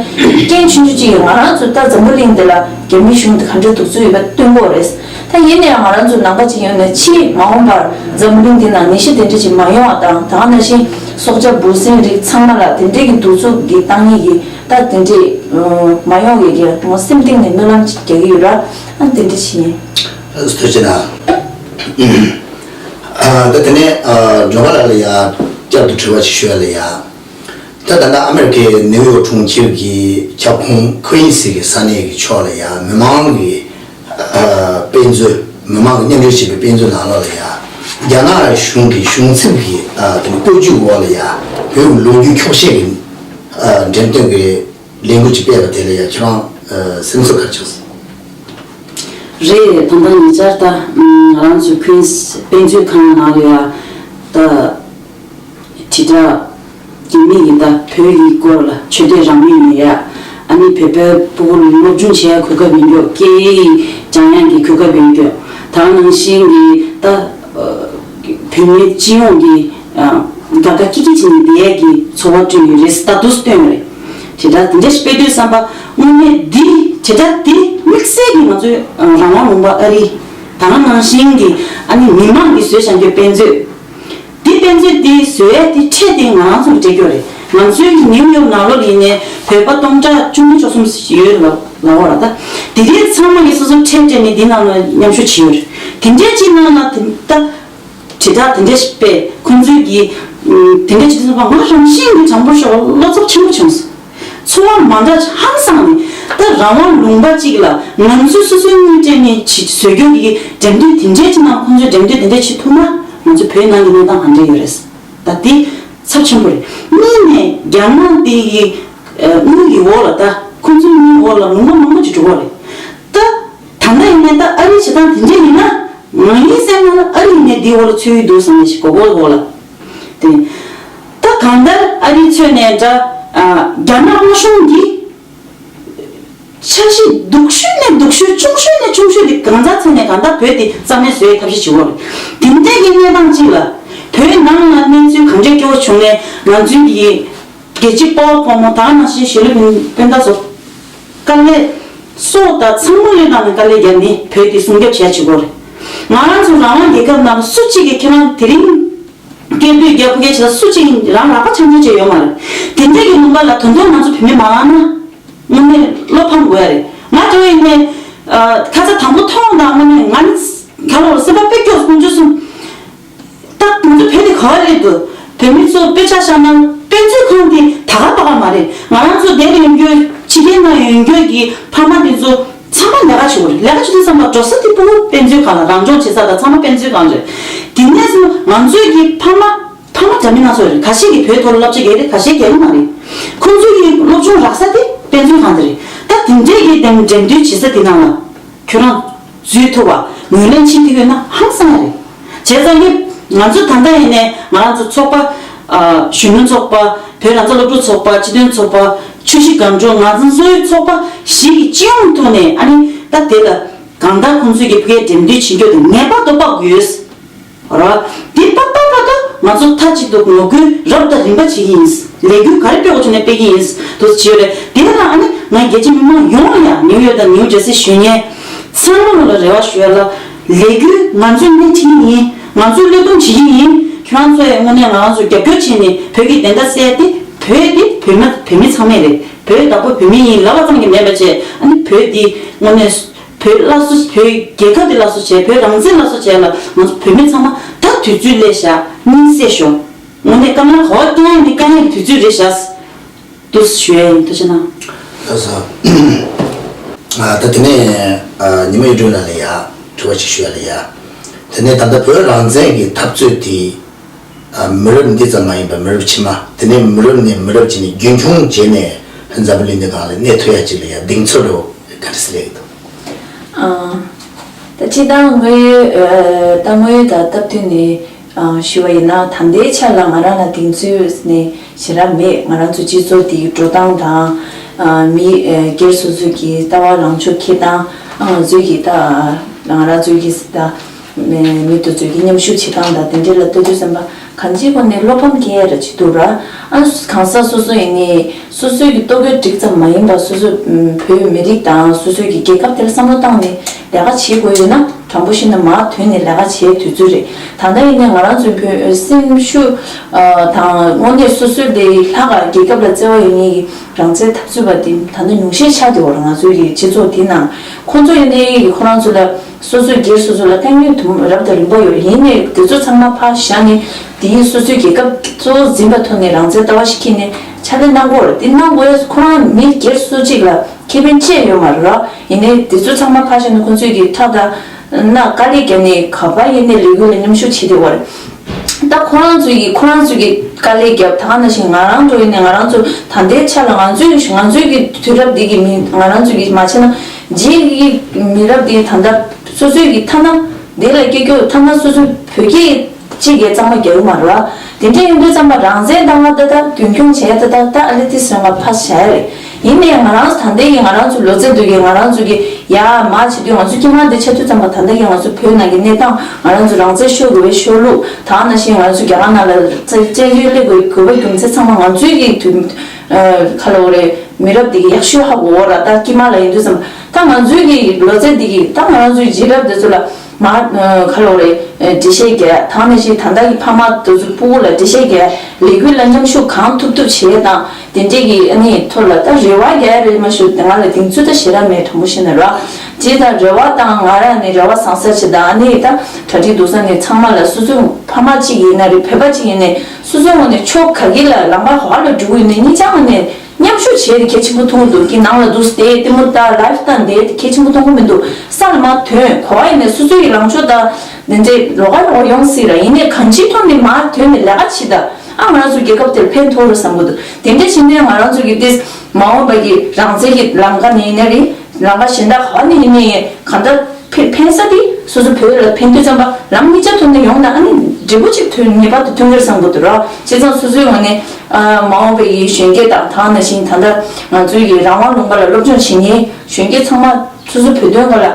རྐྱེན་ཆུང་ཆུང་ཅིག་ཡོད། ང་རང་ཚོ་ད་འཛམ་བུ་གླིང་འདི་ལ་རྒྱ་མིའི་གཞུང་དེ་ག་འདྲ་གདུག་རྩུབ་ཡོད་པ་སྟོན་དགོས་རེད། ད་ཡིན་ན་ཡང་ང་རང་ཚོ་ནང་པ་ཅིག་ཡིན་ནའི་ཕྱིས་མ་འོངས་པར་འཛམ་བུ་གླིང་འདི་ནང་ནད་གཞི་དེ་འདྲ་ཅིག་མ་ཡོང་བ་དང་། ད་ག་ནང་བཞིན་སྲོག་ཆགས་འབུ་སྲིན་རིགས་ཚང་མ་ལ་དེ་འདྲའི་གི་གདུག་རྩུབ་གི་བཏང་ཡས་ཀྱི་ད་དེ་འདྲའི་མ་ཡོང་ཡས་ཀྱི་ངོ་སེམས་གཏིང་ནས་སྨོན་ལམ་ཅིག་རྒྱག་གི་ཡོད་ར། ཨ། དེ་འདྲ་ཞིག་ཡིན། ཐུགས་རྗེ་གནང་། ད་དེ་ནས་ཇོ་ག་ལགས་ལ་ཡ་བསྐྱར་དུ་དྲི་བ་ཅིག་ཞུ་ཡ་ལ་ཡ། ད་ད་ལྟ་ཨ་མེ་རི་ཁའི་ནིའུ་ཡོག་གྲོང་ཁྱེར་གྱི་ཁྱབ་ཁོངས་ཁོ་ཨིན་སི་གི་ས་གནས་ཀྱི་ཕྱོགས་ལ་ཡ་མི་མང་གི་དཔེ་མཛོད། མི་མང་གི་མཉམ་འབྲེལ་བྱས་པའི་དཔེ་མཛོད་ནང་ལོགས་ལ་ཡ་རྒྱ་ནག་གཞུང་གི་གཞུང་འཛིན་གྱི་དེ་བཀོད་ཇུས་འོག་ལ་ཡ་བོད་ཀྱི་ལོ་རྒྱུས་འཁྱོག་བཤད་ཀྱི་འགྲེམས་སྟོན་གྱི་ལས་འགུལ་ཅིག་སྤེལ་བ་དེ་ལ་ཡ་ཁྱེད་རང་སེམས་ཚོར་ག་རེ་བྱུང་སོང་། རེད། ད་ལྟ་ཉེ་ཆར་ད་ང་རང་ཚོའི་ཁུན་དཔེ་མཛོད་ཁང་ནང་ལ་ཡ་ད། དྲིལ་བསྒྲགས་རྒྱུད་མི་ཡིན་ད་བོད་ཡིག་སྐོར་ལ་ཆོས་དད་རང་མོས་ཡིན་ཡ། ཨ་ནི་བོད་པའི་ཕྲུ་གུ་སློབ་སྦྱོང་བྱེད་ཡ་གོ་སྐབས་ཡོད་མཁན། སྐད་ཡིག་སྦྱང་ཡ་གི་གོ་སྐབས་ཡོད་མཁན། ད་ག་ནང་བཞིན་གྱི་ད་བོད་མི་སྤྱི་ཡོངས་ཀྱི་དགའ་དགའ་སྐྱིད་སྐྱིད་བྱས་ནས་བསྡད་ཡ་གི་ཚོར་བ་སྤྲོད་ཡོད་རེད། ད་དུས་སྟོན་རེད། དྲིལ་བསྒྲགས་དེ་འདྲ་ཞིག་སྤེལ་དུས་བསམ་པ་དངོས་གནས་འདི་དྲིལ་བསྒྲགས་འདི་དམིགས་བསལ་གྱི་ང་ཚོའི་རང་དབང་ལུང་པ་ཨ་རི། ད་ག་ནང་བཞིན་གྱི་ཨ་ནི་མི་མང་གིས་བཟོས་བཞག་རྒྱུ་དཔེ་མཛོད། འདི་དཔེ་མཛོད་འདི་བཟོ་ཡས་འདི་ཁྲལ་འདི་ང་རང་ཚོ་ལ་སྤྲད་རྒྱུ་རེད། ང་ཚོའི་ནིའུ་ཡོག་ནང་ལོགས་ལ་ཡིན་ནའི་བོད་པ་སྟོང་ཕྲག་བཅུ་གཉིས་བཅུ་གསུམ་ཡོད་ལ་ལ་འོ་ར། ད་དེ་དེ་ཚང་མ་གིས་སོ་སོ་ཁྲལ་སྤྲད་ནས་འདི་ནང་ལ་མཉམ་ཞུགས་བྱེད་ཡོད་རེད། དེ་འདྲའི་ཅིག་ནང་ལ་དེ་ད་དྲིལ་བསྒྲགས་དེ་འདྲ་ཞིག་སྤེལ། ཁོང་ཚོས་ཀྱིས་དེ་འདྲ་བྱེད་དུས་ཙམ་པ་ང་རང་བཞིན་གྱི་དྲང་པོ་ཞོག་བློ་འཚབ་ཆེན་པོ་བྱུང་སོང་། ཚོར་བ་མ་འདྲ་ཧང་སངས་ནས། ད་རང་དབང་ལུང་པ་གཅིག་ལ་ང་ཚོས་སོ་སོའི་དངུལ་སྤྲད་ནས་བྱེད་བཟོ་རྒྱུ་གི་འགྲེམས་སྟོན་དེ་འདྲའི་ཅིག་ནང་ཁོང་ཚོས་འགྲེམས་སྟོན་དེ་འདྲ་བྱེད་ཐུབ་ན་ང་ཚོ་བོད་ནང་གི་གནས་སྟངས་ག་འདྲ་ཡོད་རེད། ད་དེ་ཚབས་ཆེན་པོ་རེད། གཉིས་ནས་རྒྱ་ནག་དེ་གི་དངུལ་གྱི་འོག་ལ་ད་ཁོང་ཚོའི་དངུལ་འོག་ལ་ལུང་པ་མང་པོ་ཅིག་འགྲོ་གི་རེད། ད་ད་ལྟ་ཡིན་ནའི་ད་ཨ་རིའི་བྱེད་སྟངས་དེ་འདྲ་ཡིན་ན་ང་ཡིན་སེམས་ནང་ལ་ཨ་རི་ཡིན་ནའི་དེའི་འོག་ལ་ཚུད་ཀྱི་འདུག་བསམ་ནས་ཞིག་གོ་གོ་འོག་ལ། དེ་ད་གང་ལྟར་ཨ་རིའི་ཚོད་ནས་འདྲ། རྒྱ་ནག་དམར་གཞུང་གིས་འཆར་གཞི་སྡུག་ཤོས་ནས་སྡུག་ཤོས་ཆུང་ཤོས་ནས་ཆུང་ཤོས་དེ་གང་ཟག་ཚོད་ནས་གང་ལྟར་བོད་དེ་རྩ་མེད་བཟོ་ཡའི་ཐབས་ཤེས་བྱེད་འོག་རེད། དེ་འདྲའི་གི་གནས་སྟངས་གཅིག་ལ་བོད་ནང་ལ་གནས་ཚུལ་གང་འདྲའི་སྐྱོ་བོ་བྱུང་ནས་ང་ཚོའི་གི་རྒྱལ་གཅེས་དཔའ་བོ་དཔའ་མོ་དང་ནང་བཞིན་གཞིས་ལུས་སྤུན་སྤུན་ཟླ་ཚོ་དཀའ་ལས་སྲོག་དང་ཚང་མ་བློས་བཏང་ནས་དཀའ་ལས་བརྒྱབ་ནས་བོད་འདི་སྲུང་སྐྱོབ་བྱས་བྱེད་དགོས་རེད། ང་རང་ཚོ་རང་དབང་རྒྱལ་ཁབ་ནང་སུ་གཅིག་གིས་ཁྱེད་རང་དེ་རིང་སྐད་འབོད་རྒྱག་ཕོད་མཁན་བྱས་ན་སུ་གཅིག་རང་རག་པ་འཆམ་འཆམ་བྱས་ཡོད་མ་རེད། དེ་འདྲ་གི་ལུང་པ་ལ་ད་དུང་ང་ཚོ་བོད་མི་མ་ལངས་ན་དངོས་གནས་བློ་ཕམ་དགོས་ཡ་རེད། ང་འདྲ་བོ་ཡིན་ནའི་ཁ་ཚ་དང་པོ་མཐོང་དང་དངོས་གནས་ང་ནི་ག་ལ་བ་སེམས་པ་དཔེ་སྐྱོ་སོང་ཆུ་སོང་། ད་ང་ཚོ་བོད་དེ་ག་བ་རེད་འདུག་བོད་མི་ཚོ་དཔེ་ཆ་བཞག་ན་དཔེ་མཛོད་ཁང་དེ་ད་ག་པ་ག་མ་རེད། ང་རང་ཚོ་དེར་ཡོང་རྒྱུ་ཕྱི་རྒྱལ་ནང་ཡོང་རྒྱུ་གི་ཕ་མ་དེ་ཚོ་ཚང་མ་ལས་ཀ་བྱེད་དགོས་རེད། ལས་ཀ་བྱེད་དུས་ཚང་མ་འགྲོ་ས་དེ་ཕྲུ་གུ་དཔེ་མཛོད་ཁང་ལ་རང་སྦྱོང་བྱེད་ས་དང་ཚང་མ་དཔེ་མཛོད་ཁང་རེད། དེ་ནས་བཟུང་ང་ཚོའི་གི་ཕ་མ་ཕ་མ་འདྲ་མིན་སྣ་ཚོགས་རེད། ཁ་ཤས་ཀྱིས་བོད་ཐོག་ལ་བསླབ་བྱ་རྒྱག་རེད། ཁ་ཤས་རྒྱག་གི་མ་རེད། ཁོང་ཚོའི་གི་སློབ་སྦྱོང་རག་ས་དེ་དཔེ་མཛོད་ཁང་དེ་རེད། ད་དེ་འདྲའི་གི་འགྲེམས་འགྲེམས་སྟོན་བྱེད་ས་དེ་ནང་ལ། ཁྱོད་རང་འཛུལ་ཐུབ་པ་ངོས་ལེན་བྱེད་ཐུབ་ཡོད་ན་ཧང་སང་ཡ་རེད། བྱས་ཙང་གི་ང་ཚོ་ད་ལྟ་ཡིན་ནའི་ང་རང་ཚོ་ཚོགས་པ། ཨ་གཞོན་ནུ་ཚོགས་པ། བོད་རང་བཙན་སློབ་ཕྲུག་ཚོགས་པ། སྤྱི་མཐུན་ཚོགས་པ། ཆུ་བཞི་སྒང་དྲུག་ང་ཚོ་ཚོའི་ཚོགས་པ་བཞི་གི་སྤྱི་ཡོངས་ཐོག་ནས་ཨ་ནི་ད་དེ་ལ་གང་ལྟར་ཁོང་ཚོས་ཀྱི་ཕ་གིར་འགྲེམས་སྟོན་བྱེད་རྒྱུ་དེ་ངེས་པར་དུ་དཔག་དགོས། ར། དེ་པ་པ་པ་ད་ང་ཚོ་མཐའ་གཅིག་ཏུ་ངོ་རྒོལ་རབ་དང་རིམ་པ་བྱེད་ཀྱི་ཡིན། ལས་འགུལ་ག་རེ་སྤེལ་དགོས་བྱུང་ནས་སྤེལ་གྱི་ཡིན། དུ་བྱེད་རེད། དེ་ལ་ཨ་ནི་ང་རྒྱལ་སྤྱི་མི་མང་ཡོངས་ལ་ཡང་ནིའུ་ཡོག་དང་ནིའུ་ཇར་སི་གཞོན་ངན་ཚང་མ་ལ་རེ་བ་ཞུ་ཡ་ལ། ལས་འགུལ་ང་ཚོས་སྣེ་ཁྲིད་ཀྱི་ཡིན། ང་ཚོས་བློས་གཏོང་བྱེད་ཀྱི་ཡིན། ཁྱེད་རང་ཚོས་དངོས་གནས་ང་རང་ཚོ་རྒྱབ་སྐྱོར་བྱས་ནས་བོད་ཀྱི་བདེན་མཐའ་གསལ་ཏེ་བོད་འདི་བོད་མི་བོད་མི་ཚང་མས་རེད། བོད་བདག་པོ་བོད་མི་ཡིན་ལབ་པ་ཙམ་གྱིས་མེད་པ་བྱས་ཨ་ནི་བོད་འདི་དངོས་གནས། བོད་སླར་གསོ་བོད་རྒྱལ་ཁབ་འདི་སླར་གསོ་བྱས། བོད་རང་བཙན་སླར་གསོ་བྱས་ལ་ང་ཚོ་བོད་མི་ཚང་མ་ད་དུས་ཚོད་སླེབས་ཤག་སྙིང་སད་ཤོག་དངོས་གནས་དཀའ་ངལ་ག་བ་བསྐྱང་ཡ་ནི་བསྐྱང་ཡ་གི་དུས་ཚོད་རེད་ཤག་འདུག་ཞུ་ཡ་ཡིན། ཐུགས་རྗེ་གནང་། ལགས་སོ། ད་དེ་ནས་ཉི་མ་གཡུ་སྒྲོན་ལགས་ལ་ཡ་དྲི་བ་ཅིག་ཞུ་ཡ་ལ་ཡ། དེ་ནས་ད་ལྟ་བོད་རང་བཙན་གྱི་འཐབ་རྩོད་དེ། མི་རབས་འདི་ཙམ་མ་ཡིན་པར་མི་རབས་ཕྱི་མ་དེ་ནས་མི་རབས་ནས་མི་རབས་ཀྱི་ནས་རྒྱུན་འཁྱོངས་བྱས་ནས་འཛམ་བུ་གླིང་འདི་སྒང་ལ་གནས་ཐུབ་ཡ་ཅིག་ལ་ཡ་གདེང་ཚོད་འདྲ་བོ་ག་འདྲ་སེ་སླེབས་ཀྱི་འདུག་ཨ། ད་སྤྱིར་བཏང་དངོས་ཡོད་ད་དངོས་ཡོད་ད་སྟབས་བསྟུན་ནས་ཞུ་བ་ཡིན་ན་ད་ལྟའི་ཆ་ལ་ང་རང་ལ་གདེང་ཚོད་ནས་ཞེ་དྲག་མེད། ང་རང་ཚོ་སྤྱི་ཚོགས་དེའི་འགྲོ་སྟངས་དང་མི་སྒེར་སོ་སོ་གི་ལྟ་བ་ལངས་ཕྱོགས་འཁྱེར་སྟངས་ང་ཚོའི་གི་ད་ང་རང་ཚོའི་གི་ད། མི་དེ་ཚོས་ཀྱི་མཉམ་ཞུགས་བྱེད་སྟངས་དང་དེ་འདྲ་ལ་ལྟ་དུས་ཙམ་པ་གང་ཅིའི་སྒོ་ནས་བློ་ཕམ་སྐྱེ་ཡ་ར་ཅིག་འདུག་ར། ཨ་གང་ཟག་སོ་སོ་ཡིན་ནའི་སོ་སོའི་གི་ལྟོ་གོས་འགྲིག་ཙམ་མ་ཡིན་པ་སོ་སོ་བོད་མི་རིགས་དང་སོ་སོའི་གི་རྒྱལ་ཁབ་དེར་བསམ་བློ་བཏང་ནས་ལས་ཀ་བྱེད་དགོས་ཡོད་ན་ དྲང་པོ་བཤད་ན་མར་དོན་ནས་ལས་ཀ་བྱས་དུས་ཚོད་རེད། ད་ལྟ་ཡིན་ནའི་ང་རང་ཚོའི་བོད་སེམས་ཤུགས་དང་དངོས་གནས་སོ་སོའི་ལས་ལྷག་ག་རྒྱལ་ཁབ་ལ་བརྩེ་བ་ཡོད་མཁན་གྱི་རང་བཙན་འཐབ་རྩོད་པ་དེ་ད་ལྟ་ཉུང་ཤས་ཆགས་བསྡད་ཡོད་རེད། ང་ཚོའི་གི་སྤྱི་ཚོགས་དེ་ནང་ཁོང་ཚོ་ཡིན་ནའི་ཁོ་རང་ཚོ་ལ་སོ་སོའི་སྒེར་སོ་སོ་ལ་དཀའ་ངལ་དུམ་རབ་དང་རིམ་པ་ཡོད་རེད། ཡིན་ནའི་དེ་ཚོ་ཚང་མ་ཕར་བཞག་ནས་དེའི་སོ་སོའི་རྒྱལ་ཁབ་གཙོ་བོ་འཛིན་པ་ཐོག་ནས་རང་བཙན་ལྟ་བ་ཞིག་འཁྱེར་ནས་ཕྱག་ལས་གནང་དགོས་རེད། དེ་གནང་དགོས་ཡ་ཁོ་རང་མི་སྒེར་སུ་གཅིག་ལ་ཁེ་ཕན་ཅི་ཡང་ཡོད་མ་རེད་ར། ཡིན་ནའི་དེ་ཚོ་ཚང་མ་ཕར་བཞག་ནས་ཁོང་ཚོས་ཀྱི་ཁྲག་དང་སྣ་དཀའ་ལས་བརྒྱབ་ནས་ག་པར་ཡིན་ནའི་ལས་འགུལ་ལ་མཉམ་ཞུགས་བྱེད་བསྡད་ཡོད་རེད། ད་ཁོ་རང་ཚོས་ཀྱི་ཁོ་རང་ཚོས་ཀྱི་དཀའ་ལས་བརྒྱབ། ད་ག་ནང་བཞིན་ང་རང་ཚོ་ཡིན་ནའི་ང་རང་ཚོ་ད་ལྟའི་ཆ་ལ་ང་ཚོས་ང་ཚོའི་གི་དུས་རབས་འདི་གི་མི་ང་རང་ཚོས་ཀྱི་མ་བྱས་ན་རྗེས་ཀྱི་མི་རབས་འདི་ད་ལྟ་སོ་སོའི་གི་ཐ་ན་འདི་ལ་སྐྱེ་རྒྱུ་ཐ་ན་སོ་སོའི་བོད་སྐད་གཅིག་གིས་གཙང་མ་རྒྱག་གི་མ་རེད་བ། དེ་འདྲ་ཡིན་དུས་ཙམ་པ་རང་བཙན་བཏང་བ་ད་ལྟ་རྒྱུན་འཁྱོངས་བྱས་ད་ལྟ་ད་ཨ་ལེ་ཏི་སོན་ང་ཕ་བྱ་ཡ་རེད། ཡིན་ནའི་ང་རང་ད་ལྟའི་གི་ང་རང་ཚོ་ལོ་ཙཱ་འདུག་གི་ང་རང་ཚོ་གི་ཡ་མ་བྱེད་དུས་ང་ཚོ་དཀྱིལ་མ་འདི་ཆགས་དུས་ཙམ་པ་ད་ལྟ་གི་ང་ཚོ་བོད་ནང་གི་གནས་སྟངས་ང་རང་ཚོ་རང་བཙན་ཤོར་དགོས་པའི་ཤོར་ལུགས་ད་ག་ནང་བཞིན་ང་ཚོ་རྒྱ་གར་ནང་ལ་བཙན་བཙན་བྱོལ་སླེབས་དགོས་དགོས་པ་རྒྱུ་མཚན་ཚང་མ་ང་ཚོའི་གི་དུས་ཁ་ལོ་རེད་མི་རབས་འདི་གི་ཡག་ཤོས་ཧ་གོ་བ་ར། ད་དཀྱིལ་མ་ལ་ཡིན་དུས་ཙམ་པ་ད་ང་ཚོའི་གི་ལོ་ཙཱ་འདི་གི་ད་ང་རང་ཚོའི་རྗེས་རབས་འདི་ཚོ་ལ། མ་ཁ་ལོ་རེ་འགྲེལ་བཤད་རྒྱག་ད་ནས་ཤི་ད་ལྟ་གི་ཕ་མ་དེ་ཚོ་སྤུ་གུ་ལ་འགྲེལ་བཤད་རྒྱག་ལས་འགུལ་ལ་མཉམ་ཞུགས་གང་ཐུབ་ཐུབ་བྱེད་དང་དེ་འདྲས་ཀྱི་ཨ་ནི་ཐོག་ལ་ད་རེ་བ་རྒྱག་རེད་མ་ཞུ་ང་ལ་གདེང་ཚོད་ད་ཞེ་དྲག་མེད་དྲང་པོ་བཤད་ན་ར་ཇི་ལྟར་རེ་བ་དང་ང་ར་ནི་རེ་བ་བཟང་ས་ཆེ་ད་ཨ་ནི་ད་གྲ་སྒྲིག་འདུག་ས་ནས་ཚང་མ་ལ་སོ་སོའི་ཕ་མ་གཅིག་ཡིན་ན་རེད་བོད་པ་གཅིག་ཡིན་ནས་སོ་སོའི་ངོས་ནས་ཕྱོགས་ག་གི་ལ་ལམ་ཁ་ག་ལ་འགྲོ་གི་ཡོད་ནས་གཉིས་ཆ་ངོས་ནས། མཉམ་ཞུགས་བྱས་ཏེ་གལ་ཆེན་པོ་མཐོང་གི་འདུག་ཁྱེད་ནང་ལ་འདུག་སྟེ་ལྟད་མོ་ལྟ་ལའིབ་ལྟ་འདི་གལ་ཆེན་པོ་མཐོང་གི་མི་འདུག་ས་ལ་མ་ཐོན་གོ་བ་ཡིན་ནས་སོ་སོའི་ལངས་ཕྱོགས་དང་འདི་འདྲའི་ལོགས་ཀ་ལོགས་ཡོང་སྲིད་ར་ཡིན་ནས་གང་ཅིའི་ཐོག་ནས་མར་ཐོན་ནས་ལས་ཀ་བྱེད་ད་ཨ་ང་རང་ཚོ་རྒྱལ་ཁབ་དེར་ཕན་ཐོགས་རེད་བསམ་གི་འདུག་དེ་འདྲ་བྱས་ནས་ང་རང་ཚོ་གི་ཏིས་མ་འོངས་པ་གི་རང་བཙན་གྱི་ལམ་ཀ་ནས་ཡིན་ན་རེད་ལམ་ཀ་གཞན་དག་ག་ནས་ཡིན་ནའི་གང་ལྟར། ཕན་ཕན་ས་དེ་སོ་སོ་བོད་ལ་ཕན་དུས་ཙམ་པ་ལམ་གཉིས་ཆ་ཐོན་ནས་ཡོང་ན་ཨ་ནི་འབྲས་བུ་གཅིག་ཐོན་ངེས་པར་དུ་ཐོན་གྱི་རེད་བསམ་གྱི་འདུག་ར། བྱས་ཙང་སོ་སོའི་ངོས་ནས་ཨ་མ་འོངས་པའི་གཞོན་སྐྱེས་དང་ད་ག་ནང་བཞིན་ད་ལྟ་ང་ཚོའི་གི་རང་དབང་ལུང་པ་ལ་སློབ་སྦྱོང་བྱེད་མཁན་གཞོན་སྐྱེས་ཚང་མ་སོ་སོ་བོད་དོན་སྒང་ལ་ཨ་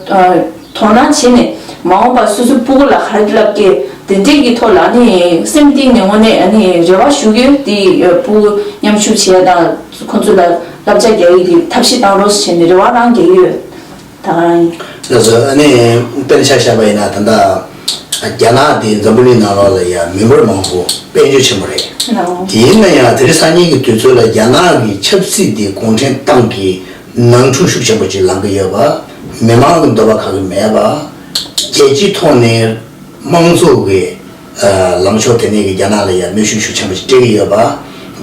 ཨ་དོ་སྣང་བྱས་ནས་མ་འོངས་པ་སོ་སོའི་སྤུ་གུ་ལ་ག་རེ་བསླབ་ཀྱི་དེ་འདྲས་ཀྱི་ཐོག་ལ་ཨ་ནི་སེམས་གཏིང་ནས་དངོས་གནས་ཨ་ནི་རེ་བ་ཞུ་གི་ཡོད། དེ་སྤུ་གུ་མཉམ་ཞུགས་བྱས་དང་ཁོང་ཚོ་ལ་བསླབ་བྱ་རྒྱག་ཡིག་དེ་ཐབས་ཤེས་བཏང་རོགས་བྱས་ནས་རེ་བ་རང་རྒྱག་གི་ཡོད། ད་ག་རང་ཡིན། ལགས་སོ། ཨ་ནི་དཔེར་ན་ཆ་བཞག་པ་ཡིན་ན་ད་ལྟ་རྒྱ་ནག་དེ་འཛམ་བུ་གླིང་ནང་ལོགས་ལ་ཡང་མི་འབོར་མང་པོ་དཔལ་འབྱོར་ཆེན་པོ་རེད། ལགས། དེ་ཡིན་ན་ཡང་དེ་རིང་སང་ཉིན་གྱི་དུས་ཚོད་ལ་རྒྱ་ནག་གི་ཆབ་སྲིད་དེ་གུང་ཁྲན་ཏང་གི་ནང་འཁྲུག་ཤུགས་ཆེན་པོ་ཅིག་ལངས་ཀྱི་ཡོད་པ། མི་མང་གི་འདོད་པ་ག་གི་མེད་པ། རྒྱལ་སྤྱིའི་ཐོག་ནས། དམངས་གཙོ་གི་ལངས་ཕྱོགས་དེ་ནས་ཀྱི་རྒྱ་ནག་ལ་ཡང་གནོན་ཤུགས་ཤུགས་ཆེན་པོ་ཞིག་སྤྲད་ཀྱི་ཡོད་པ།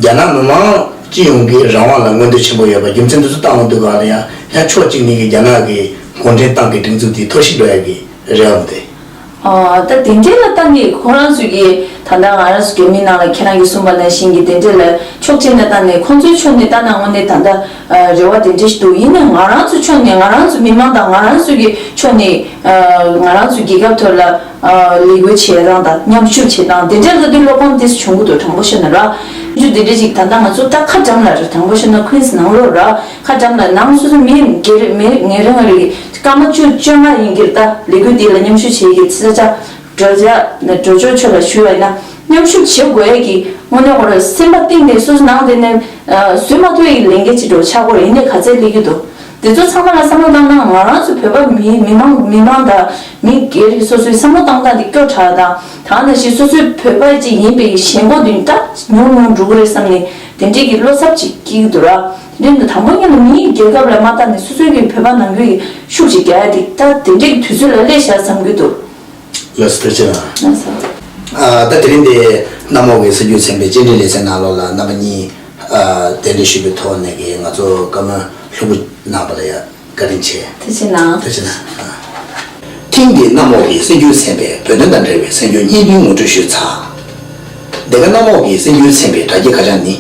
རྒྱ་ནག་མི་མང་སྤྱི་ཡོངས་ཀྱི་རང་དབང་ལ་མངོན་འདོད་ཆེན་པོ་ཡོད་པ་རྒྱུ་མཚན་འདི་ཚོ་བཏང་ཡོང་དུས་སྒང་ལ་ཡང་ཡང་ཕྱོགས་གཅིག་ནས་ཀྱི་རྒྱ་ནག་གི་གུང་ཁྲན་ཏང་གི་སྒྲིག་འཛུགས་དེ་འཐོར་ཞིག་འགྲོ་ཡ་གི་རེ་བ་འདུག་ཨ་ད་དེ་འདྲས་ལ་ལྟ་ནས་ཁོ་རང་ཚོས་ཀྱི་ད་ལྟ་ང་རང་ཚོ་རྒྱ་མིའི་ནང་ལ་ཁྱེད་རང་གིས་གསུངས་པ་ནང་བཞིན་གྱི་དེ་འདྲས་ལ་ཕྱོགས་གཅིག་ནས་ལྟ་ནས་ཁོང་ཚོའི་ཕྱོགས་ནས་ལྟ་ན་དངོས་གནས་ད་ལྟ་རེ་བ་དེ་འདྲས་ཞིག་འདུག་ཡིན་ནའི་ང་རང་ཚོའི་ཕྱོགས་ནས་ང་རང་ཚོ་མི་མང་དང་ང་རང་ཚོ་གི་ཕྱོགས་ནས། ང་རང་ཚོའི་རྒྱལ་ཁབ་ཐོག་ལ་ལས་འགུལ་བྱེད་སྟངས་དང་མཉམ་ཞུགས་བྱེད་སྟངས་དེ་འདྲ་ལ་དུས་བློ་ཕམ་ཏོག་ཙམ་བྱུང་གི་འདུག་དྲང་པོ་བཤད་ན་ར། རྒྱུ་དེ་འདྲ་ཞིག་ད་ལྟ་ང་ཚོ་ད་ཁ་འགྲམ་ལ་རེད། དྲང་པོ་བཤད་ན་ཁུན་སི་ནང་ལོགས་ར་ཁ་འགྲམ་ལ་ནང་སོ་སོ་མི་སྒེར་མི་ངེ་རེ་ང་རེ་གི་སྐར་མ་བཅུ་བཅོ་ལྔ་ཡིན་གྱི་རེད། ད་ལས་འགུལ་འདི་ལ་མཉམ་ཞུགས་བྱེད་ཀྱི་ཚེ་ས་ཆ་འགྲོ་ཆ་འགྲོ་ཆོག་ཆོག་ལ་ཞུ་བ་ཡིན་ན་མཉམ་ཞུགས་བྱེད་དགོས་ཡ་གི་དངོས་གནས་ཁོ་ར་སེམས་པ་གཏིང་ནས་སོ་སོ་ནང་དེ་ནས་བཟོད་མ་ཐུབ་ཡ་གི་ལས་འགན་ཅིག་འགྲོ་ཆགས་སྐོར་ཡིན་ནའི་ག་ཚད་སླེབས་ཀྱི་འདུག་དེ་ཚོ་ཚང་མ་ལ་བསམ་བློ་བཏང་ན་ང་རང་ཚོ་བོད་པ་མི་མི་མང་མི་མང་དང་མི་སྒེར་གྱི་སོ་སོའི་བསམ་བློ་བཏང་སྟངས་དེ་སྐྱོ་དྲགས་དང་ད་ནང་བཞིན་སོ་སོའི་བོད་པ་ཅིག་ཡིན་པའི་ཞེན་ཁོག་དེ་ད་ཉུང་ཉུང་འགྲོ་གི་རེད་བསམ་ནས་དེ་འདྲས་ཀྱི་བློ་འཚབ་ཅིག་སྐྱེ་གི་འདུག་ར། དེ་འདྲ་དང་པོ་ཉིད་ལ་མིའི་རྒྱལ་ཁབ་ལ་མ་བལྟས་ནས་སོ་སོའི་གི་བོད་པ་ནང་ཁུལ་གྱི་ཤུགས་ཅིག་རྒྱག་ཡ་དེ་ད་དེ་འདྲས་ཀྱི་དུས་ཚོད་ལ་སླེབས་བཞག་བསམ་གྱི་འདུག་ལགས་སོ་ཐུགས་རྗེ་གནང་། ལགས་སོ། ཨ་ད་དེ་རིང་འདི་གནམ་འོག་གི་སྲིད་བྱུས་ཚན་པའི་བཅར་འདྲི་ལེ་ཚན་ནང་ལོགས་ལ་རྣམ་པ་གཉིས་ཨ་གདན་འདྲེན་ཞུས་པའི་ཐོག་ནས་ཀྱི་ང་ཚོ་བཀའ་མོལ་ལྷུག་པོ་གནང་བ་ལ་ཡ་བཀའ་དྲིན་ཆེ། ཐུགས་རྗེ་གནང་། ཐུགས་རྗེ་གནང་། ཐེངས་འདིའི་གནམ་འོག་གི་སྲིད་བྱུས་ཚན་པའི་བོད་དོན་དང་འབྲེལ་བའི་གསར་འགྱུར་སྙིང་བསྡུས་ངོ་སྤྲོད་ཞུས་ཚར། འདི་ག་གནམ་འོག་གི་སྲིད་བྱུས་ཚན་པའི་དྲ་རྒྱའི་ཁ་བྱང་ནི།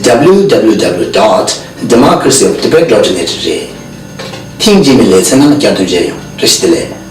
W W W dot democracy of tibet dot net རེད། ཐེངས་རྗེས་མའི་ལེ་ཚན་ནང་བསྐྱར་དུ་མཇལ་ཡོང་། བཀྲ་ཤིས་བདེ་ལེགས།